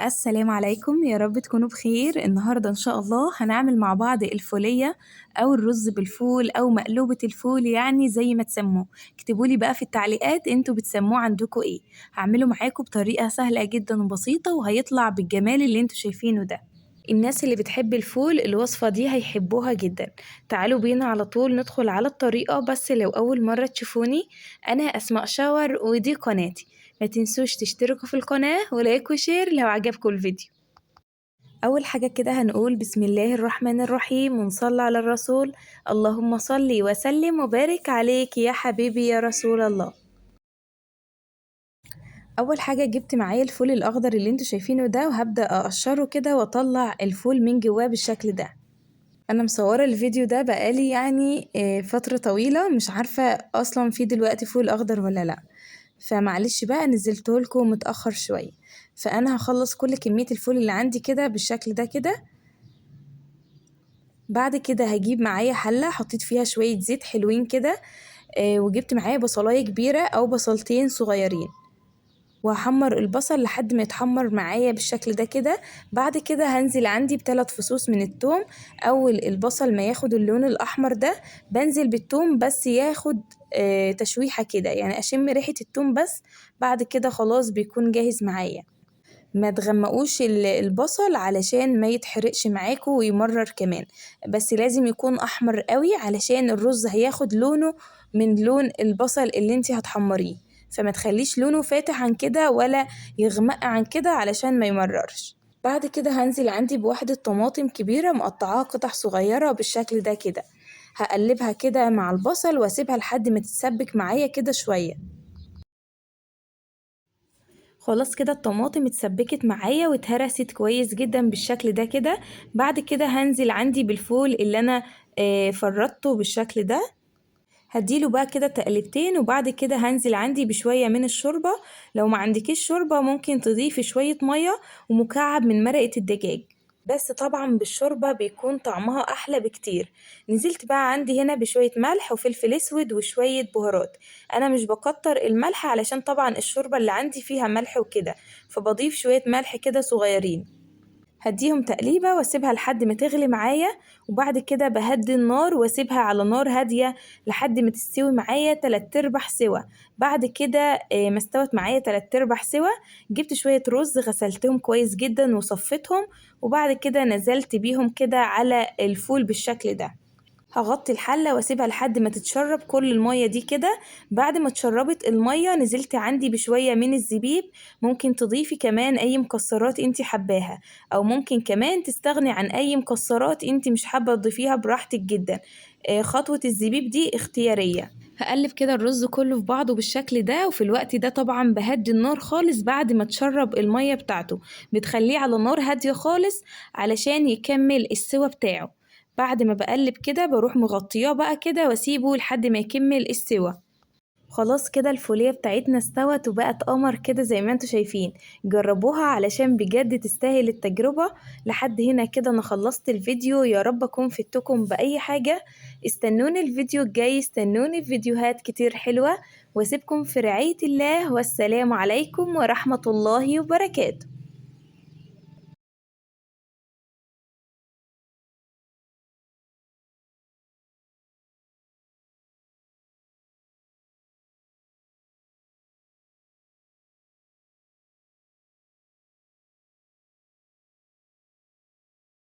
السلام عليكم، يا رب تكونوا بخير. النهاردة إن شاء الله هنعمل مع بعض الفولية أو الرز بالفول أو مقلوبة الفول، يعني زي ما تسموه. اكتبولي بقى في التعليقات انتوا بتسموه عندكم ايه. هعمله معاكم بطريقة سهلة جدا وبسيطة وهيطلع بالجمال اللي انتوا شايفينه ده. الناس اللي بتحب الفول الوصفة دي هيحبوها جدا. تعالوا بينا على طول ندخل على الطريقة. بس لو أول مرة تشوفوني، أنا أسماء شاور ودي قناتي. ما تنسوش تشتركوا في القناة و like و share لو عجبكم الفيديو. أول حاجة كده هنقول بسم الله الرحمن الرحيم ونصلي على الرسول. اللهم صل وسلم وبارك عليك يا حبيبي يا رسول الله. أول حاجة جبت معايا الفول الأخضر اللي انتوا شايفينه ده، وهبدأ أقشره كده وأطلع الفول من جواه بالشكل ده. أنا مصورة الفيديو ده بقالي فترة طويلة، مش عارفة أصلا في دلوقتي فول أخضر ولا لأ، فمعلش بقى نزلته لكم متأخر شوية. فأنا هخلص كل كمية الفول اللي عندي كده بالشكل ده كده. بعد كده هجيب معايا حلة حطيت فيها شوية زيت حلوين كده، وجبت معايا بصلاية كبيرة أو بصلتين صغيرين، وهحمر البصل لحد ما يتحمر معايا بالشكل ده كده. بعد كده هنزل عندي بثلاث فصوص من التوم. أول البصل ما ياخد اللون الأحمر ده بنزل بالتوم، بس ياخد تشويحة كده، يعني أشم ريحة التوم بس. بعد كده خلاص بيكون جاهز معايا. ما تغمقوش البصل علشان ما يتحرقش معاكو ويمرر كمان، بس لازم يكون أحمر قوي علشان الرز هياخد لونه من لون البصل اللي انتي هتحمريه، فما تخليش لونه فاتح عن كده ولا يغمق عن كده علشان ما يمررش. بعد كده هنزل عندي بواحدة طماطم كبيرة مقطعاها قطع صغيرة بالشكل ده كده، هقلبها كده مع البصل واسيبها لحد ما تتسبك معايا كده شوية. خلاص كده الطماطم اتسبكت معايا واتهرست كويس جدا بالشكل ده كده. بعد كده هنزل عندي بالفول اللي انا فردته بالشكل ده، هديله بقى كده تقلبتين. وبعد كده هنزل عندي بشوية من الشوربة. لو ما عندكيش شوربة ممكن تضيفي شوية مية ومكعب من مرقة الدجاج، بس طبعا بالشوربة بيكون طعمها أحلى بكتير. نزلت بقى عندي هنا بشوية ملح وفلفل أسود وشوية بهارات. أنا مش بكتر الملح علشان طبعا الشوربة اللي عندي فيها ملح وكده، فبضيف شوية ملح كده صغيرين. هديهم تقليبة واسيبها لحد ما تغلي معايا، وبعد كده بهدي النار واسيبها على نار هادية لحد ما تستوي معايا 3/4 سوا. بعد كده، ما استوت معايا 3/4 سوا، جبت شوية رز غسلتهم كويس جدا وصفيتهم، وبعد كده نزلت بيهم كده على الفول بالشكل ده. هغطي الحلة واسيبها لحد ما تتشرب كل المية دي كده. بعد ما اتشربت المية نزلت عندي بشوية من الزبيب. ممكن تضيفي كمان اي مكسرات انتي حباها، او ممكن كمان تستغني عن اي مكسرات انتي مش حابة تضيفيها براحتك جدا. خطوة الزبيب دي اختيارية. هقلب كده الرز كله في بعضه بالشكل ده، وفي الوقت ده طبعا بهدي النار خالص بعد ما تشرب المية بتاعته، بتخليه على نار هادية خالص علشان يكمل السوا بتاعه. بعد ما بقلب كده بروح مغطياه بقى كده واسيبه لحد ما يكمل السوا. خلاص كده الفولية بتاعتنا استوت وبقت قمر كده زي ما انتوا شايفين. جربوها علشان بجد تستاهل التجربة. لحد هنا كده انا خلصت الفيديو، يا رب اكون فدتكم بأي حاجة. استنوني الفيديو الجاي، استنوني في فيديوهات كتير حلوة، واسيبكم في رعاية الله، والسلام عليكم ورحمة الله وبركاته.